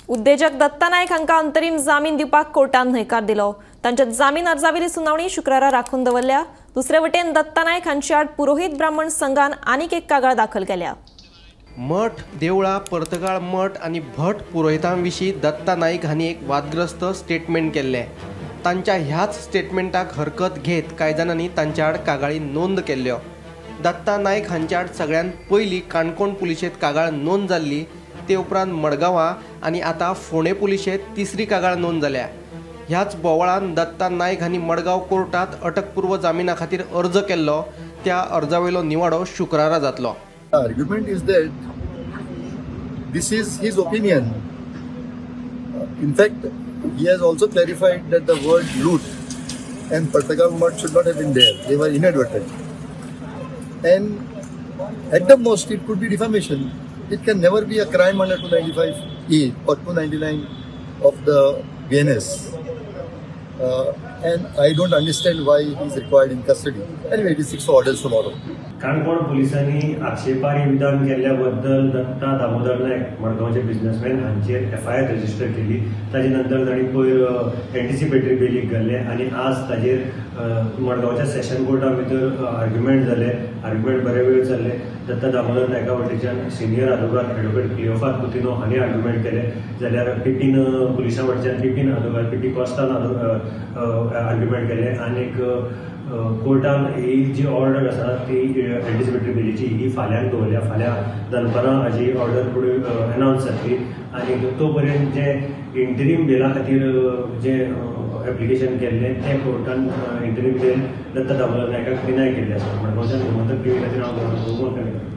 उद्देजक दत्ता नायक हांकां अंतरीम जामीन दिवपाक कोर्टान न्हयकार दिलो. तांच्या जामीन अर्जावेली सुनावणी शुक्रारा राखून दवरल्या. दुसरे वटेन दत्ता नायक हांचे आड पुरोहित ब्राह्मण संघान आनीक एक कागाळ दाखल केल्या. मठ देवळां पर्तगाळ मठ आनी भट पुरोहितां विशीं दत्ता नायक हांणी एक वादग्रस्त स्टेटमेंट केल्लें. तांच्या ह्याच स्टेटमेंटाक हरकत घेत कांय जाणांनी तांच्या आड कागाळी नोंद केल्ल्यो. दत्ता नायक हांच्या आड सगळ्यांत पयलीं काणकोण पुलिशेंत कागाळ नोंद जाल्ली, ते उपरांत मडगांवां आनी आतां फोंडें पुलिशेंत तिसरी कागाळ नोंद जाल्या. ह्याच बोवाळान दत्ता नायक हांणी मडगांव कोर्टांत अटकपूर्व जामिना खातीर अर्ज केल्लो. त्या अर्जावेलो निवाडो शुक्रारा जातलो. Argument is that this is his opinion. In fact, he has also clarified that the word loot and Partagal Mutt should not have been there. They were inadvertent. And at the most, it could be defamation. It can never be a crime under 295A or 299 of the BNS. And I don't understand why he is required in custody. Anyway, it is 6 orders tomorrow. Canacona पुलिसांनी आक्षेपार्ह विधान केल्ल्या बद्दल Datta Damodar Naik मडगांवचे businessman हांचेर FIR register केली. ताजे नंतर तांणी पयर एंटिसिपेटरी बेलीक घाल्ले आनी आज ताजेर मडगांवच्या सेशन कोर्टा भितर आर्ग्युमेंट जाले. आर्ग्युमेंट बरे वेळ चल्ले. दत्ता दामोदर नायका वटेच्यान सिनियर आदवोगाद एडवोकेट क्लियोफात कुतिनो हांणी आर्ग्युमेंट केले, जाल्यार पिपीन पुलिसां वटेच्यान पिपीन आदवोगाद पीपी कॉस्तान आर्ग्युमेंट केले. आनीक कोर्टान ही जी ऑर्डर आसा ती एंटिसिपेटरी बेलीची ही फाल्यांक दवरल्या. फाल्यां दनपारां हाजी ऑर्डर फुडें अनावन्स जातली आनी तो पर्यंत जे इंटरीम बेला खातीर जे एप्लिकेशन केल्लें तें कोर्टान इंटरीम बेल दत्ता दामोदर नायकाक डिनाय केल्लें आसा. मडगांवच्यान गोमंतक टीव्ही खातीर हांव गोमंतक.